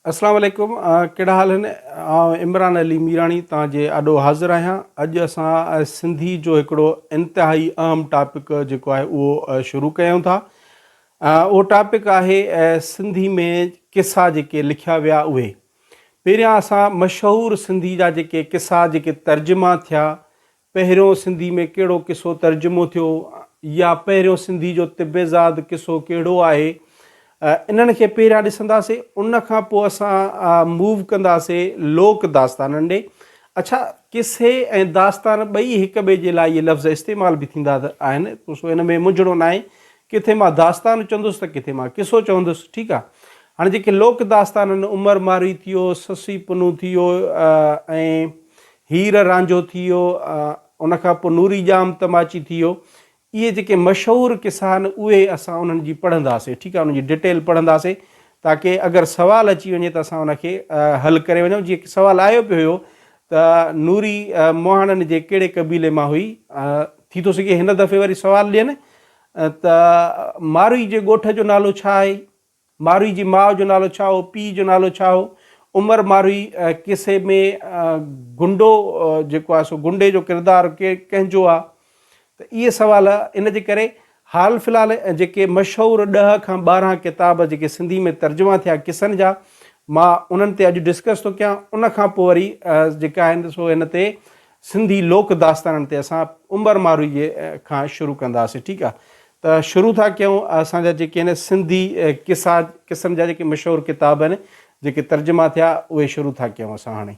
اسلام عليڪم ڪهڙا حال آهن آئون عمران علي ميراڻي توهان جي آڏو حاضر آهيان اڄ اسان سنڌي جو هڪڙو انتهائي اهم ٽاپڪ جيڪو آهي اهو شروع ڪيون ٿا اهو ٽاپڪ آهي سنڌي ۾ قصا جيڪي لکيا ويا اهي پهريان اسان مشهور سنڌي جا جيڪي قصا جيڪي ترجما ٿيا پهريون سنڌي ۾ ڪهڙو قصو ترجمو ٿيو يا پهريون سنڌي جو طبعزاد قصو ڪهڙو آهي انهن کي پهريان ڏسنداسين ان کان پوء اسان موو ڪنداسين لوڪ داستانن ڏي. اڇا قصي ۽ داستان ٻئي هڪ ٻئي جي لاء اهي لفظ استعمال به ٿيندا آهن سو ان ۾ منجهڻو ناهي ڪٿي مان داستان چوندس ته ڪٿي مان قصو چوندس ٺيڪ آهي هاڻي جيڪي لوڪ داستان آهن عمر ماروي ٿي ويو سسئي پنهون ٿي ويو ۽ هير رانجهو ٿي ويو، ان کان پوء نوري ڄام تماچي ٿي ويو، اهي جيڪي مشهور قصا آهن اهي اسان انهن جي پڙهنداسين ٺيڪ آهي انهن جي ڊيٽيل پڙهنداسين تاڪه اگر سوال اچي وڃي ته اسان ان کي حل ڪري وڃون جيئن سوال آيو پيو هيو ته نوري مهاڻن جي ڪهڙي قبيلي مان هئي ٿي ٿو سگهي هن دفعي وري سوال ڏين ته ماروي جي ڳوٺ جو نالو ڇا آهي؟ ماروي جي ماء جو نالو ڇا هو؟ پيء جو نالو ڇا هو؟ عمر ماروي قصي ۾ گنڊو جيڪو آهي سو گنڊي جو ڪردار ڪنهن جو آهي؟ ته اهي سوال ان جي ڪري حال في الحال جيڪي مشهور ڏهه کان 12 ڪتاب جيڪي سنڌي ۾ ترجما ٿيا قصن جا مان انهن تي اڄ ڊسڪس ٿو ڪيان ان کان پوء وري جيڪا آهن سو هن تي سنڌي لوڪ داستانن تي اسان عمر ماروي جي کان شروع ڪنداسين ٺيڪ آهي ته شروع ٿا ڪيون اسان جا جيڪي آهن سنڌي قصا قصن جا جيڪي مشهور ڪتاب آهن جيڪي ترجما ٿيا اهي شروع ٿا ڪيون اسان هاڻي.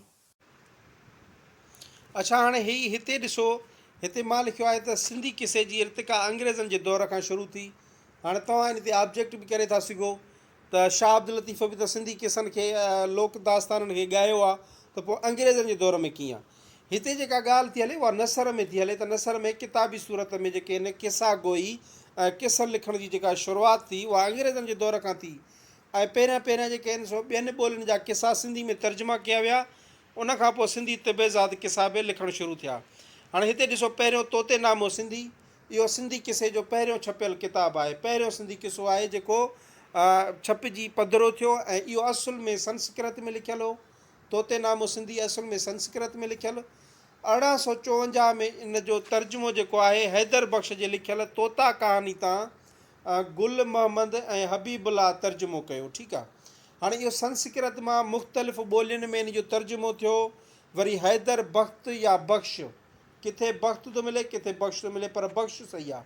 اڇا هاڻي هي هتي ڏسو هتي مان لکيو آهي ته سنڌي قصي جي ارتقا انگريزن جي دور کان شروع ٿي هاڻي توهان ان تي آبجيڪٽ به ڪري ٿا سگهو ته شاهه عبداللطيف به ته سنڌي قصن کي لوڪ داستانن کي ڳايو آهي ته پوء انگريزن جي دور ۾ ڪيئن هتي جيڪا ڳالهه ٿي هلي اها نثر ۾ ٿي هلي ته نثر ۾ ڪتابي صورت ۾ جيڪي هن قصا گوئي ۽ قصن لکڻ جي جيڪا شروعات ٿي اها انگريزن جي دور کان ٿي ۽ پهريان پهريان جيڪي آهن سو ٻين ٻولين جا قصا سنڌي ۾ ترجما ڪيا ويا ان کان پوء سنڌي طبعزاد قصا به لکڻ شروع ٿيا. هاڻي هتي ڏسو پهريون طوطي نامو سنڌي اهو سنڌي قصي جو پهريون ڇپيل ڪتاب آهي. پهريون سنڌي قصو آهي جيڪو ڇپجي پڌرو ٿيو ۽ اهو اصل ۾ سنسڪرت ۾ لکيل هو. طوطي نامو سنڌي اصل ۾ سنسڪرت ۾ لکيل 1854 ۾ ان جو ترجمو جيڪو آهي حيدر بخش جي لکيل طوطا ڪهاڻي تان گل محمد ۽ حبيب الله ترجمو ڪيو ٺيڪ آ هاڻي اهو سنسڪرت مان مختلف ٻولين ۾ ان جو ترجمو ٿيو وري حيدر بخت يا بخش ڪٿي بخت ٿو ملي ڪٿي بخش ٿو ملي پر بخش صحيح آ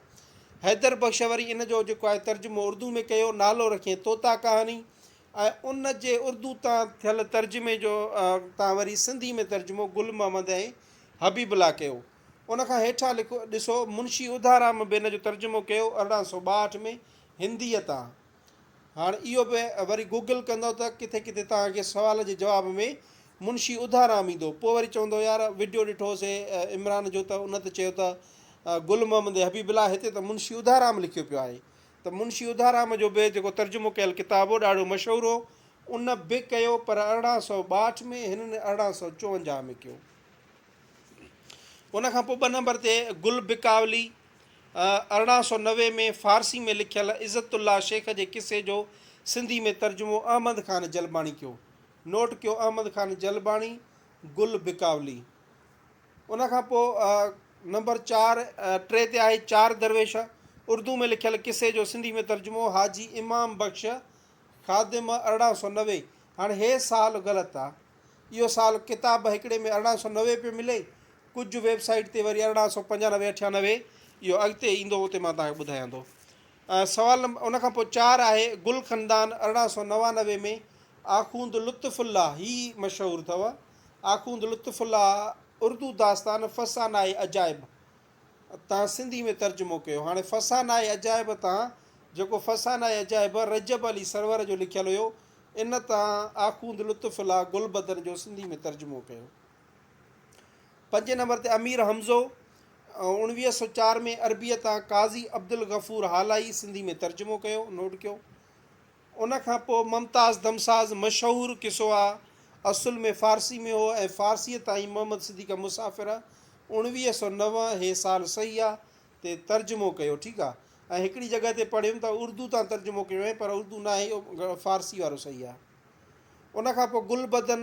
حيدر بخش وري ان جو جيڪو آهي ترجمو اردو ۾ ڪيو نالو رکين طوطا ڪهاڻي ۽ ان جي اردو تان ٿيل ترجمي جو تان وري سنڌي ۾ ترجمو گل محمد ۽ حبيب الله ڪيو. ان کان هيٺان لکو ڏسو منشي اڌارام به ان جو ترجمو ڪيو 1862 ۾ هنديء تان. هاڻ اهو به وري گوگل ڪندؤ ته ڪٿي ڪٿي توهان کي سوال جي جواب ۾ منشي اڌارام ايندو. پوء وري چوندؤ يار وڊيو ڏٺو هوسي عمران جو ته ان ته چيو ته گل محمد ۽ حبيب الله هتي ته منشي اڌارام لکيو پيو آهي. ته منشي اڌارام جو به جيڪو ترجمو ڪيل ڪتاب هو ڏاڍو مشهور هو، ان به ڪيو پر 1862 ۾ هنن 1854 ۾ ڪيو. ان کان پوء ٻه نمبر تي گل بڪاولي 1890 ۾ فارسي ۾ لکيل عزت الله شيخ جي قصي جو سنڌي ۾ ترجمو احمد خان جلباڻي ڪيو. نوٽ ڪيو احمد خان جلباڻي، گل بڪاولي. ان کان پوء نمبر چار ٽي تي آهي چار درويش، اردو ۾ لکيل قصي جو سنڌي ۾ ترجمو حاجي امام بخش خادم 1890 هاڻي هي سال غلط آ اهو سال ڪتاب هڪڙي ۾ 1890 پيو ملي ڪجهه ويب سائيٽ تي وري 1895 98 اهو اڳتي ايندو اتي مان توهان کي ٻڌايان ٿو سوال نمبر ان کان پوء چار آهي گل خندان 1899 ۾ آخوند لطف الله هي مشهور اٿو آخوند لطف الله اردو داستان فسانائي عجائب تان سنڌي ۾ ترجمو ڪيو. هاڻي فسانائي عجائب تان جيڪو فسانائي عجائب رجب علي سرور جو لکيل هيو، ان تان آخوند لطف الله گلبدن جو سنڌي ۾ ترجمو ڪيو. پنجين نمبر تي امير حمزو 1904 ۾ عربيء تان قاضي عبدالغفور هالائي سنڌي ۾ ترجمو ڪيو. نوٽ ڪيو. ان کان پوء ممتاز دمساز مشهور قصو آ اصل ۾ فارسي ۾ هو ۽ فارسيء تائين محمد صديق مسافر 1909 هي سال صحيح آ تي ترجمو ڪيو ٺيڪ آ ۽ هڪڙي جڳهه تي پڙهيم ته اردو تان ترجمو ڪيو هئين پر اردو ناهي اهو فارسي وارو صحيح آ. ان کان پوء گل بدن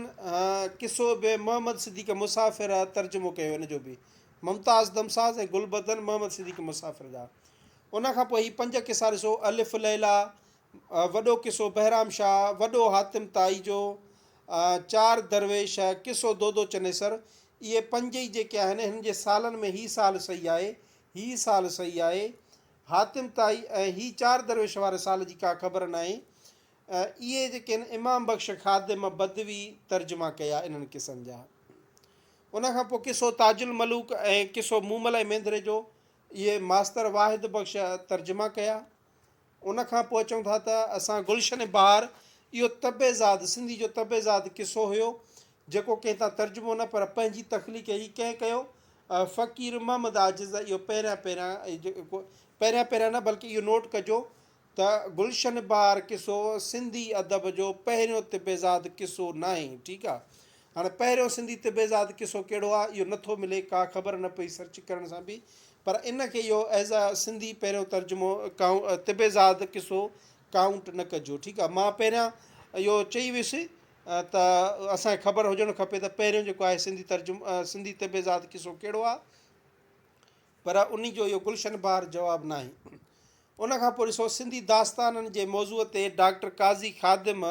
قصو به محمد صديق مسافر ترجمو ڪيو ان جو به ممتاز دمساز ۽ گل بدن محمد صديق مسافر جا. ان کان پوء هي پنج قصا ڏسو، الف ليليٰ، وڏو قصو بهرام شاهه، وڏو حاتم طائي جو، چار درويش، قصو دودو چنيسر، اهي پنج ئي جيڪي آهن هنن جي سالن ۾ هي سال صحيح آهي، هي سال صحيح آهي، حاتم طائي ۽ هي چار درويش واري سال جي ڪا خبر ناهي. اهي جيڪي آهن امام بخش خادم بدوي ترجما ڪيا انهن قصن جا. ان کان پوء قصو تاج الملوڪ ۽ قصو مومل ۽ مينڌري جو اهي ماستر واحد بخش ترجما ڪيا. ان کان پوء چئون ٿا ته اسان گلشن بهار اهو طبعزاد سنڌي جو طبعزاد قصو هيو جيڪو ڪنهن تان ترجمو نه پر پنهنجي تخليق هي ڪنهن ڪيو فقير محمد عاجز اهو پهريان پهريان پهريان پهريان نه بلڪه اهو نوٽ ڪجو ته گلشن بهار قصو سنڌي ادب جو پهريون طبعزاد قصو ناهي ٺيڪ آ هاڻي پهريون سنڌي طبعزاد قصو ڪهڙو آ اهو نٿو ملي ڪا خبر نه پئي سرچ ڪرڻ سان به پر ان کي اهو ايز ا سنڌي پهريون ترجمو طبعزاد قصو ڪائونٽ نه ڪجو ٺيڪ آ مان پهريان اهو چئي ويس ته اسان کي خبر هجڻ کپي ته پهريون جيڪو آهي سنڌي ترجمو سنڌي طبعزاد قصو ڪهڙو آ پر انهي جو اهو گلشن بهار جواب ناهي ان کان پوء ڏسو سنڌي داستانن جي موضوع تي ڊاڪٽر قاضي خادم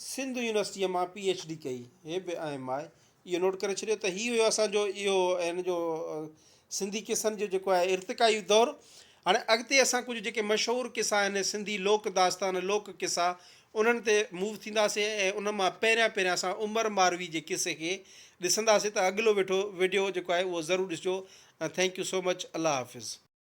سنڌ يونيورسٽيء مان پي ايڇ ڊي ڪئي. هي به اهم آهي. اهو نوٽ ڪري ڇڏيو ته هي هيو اسان جو اهو هن جو سنڌي قصن جو جيڪو آهي ارتقائي دور. هاڻي اڳتي اسان ڪجهه جيڪي مشهور قصا آهن سنڌي لوڪ داستان، لوڪ قصا انهن تي موو ٿينداسين ۽ ان مان پهريان پهريان اسان عمر ماروي جي قصي کي ڏسنداسين ته اڳلو ويٺو وڊيو جيڪو آهي اهو ضرور ڏسجو. Thank you so much. Allah Hafiz.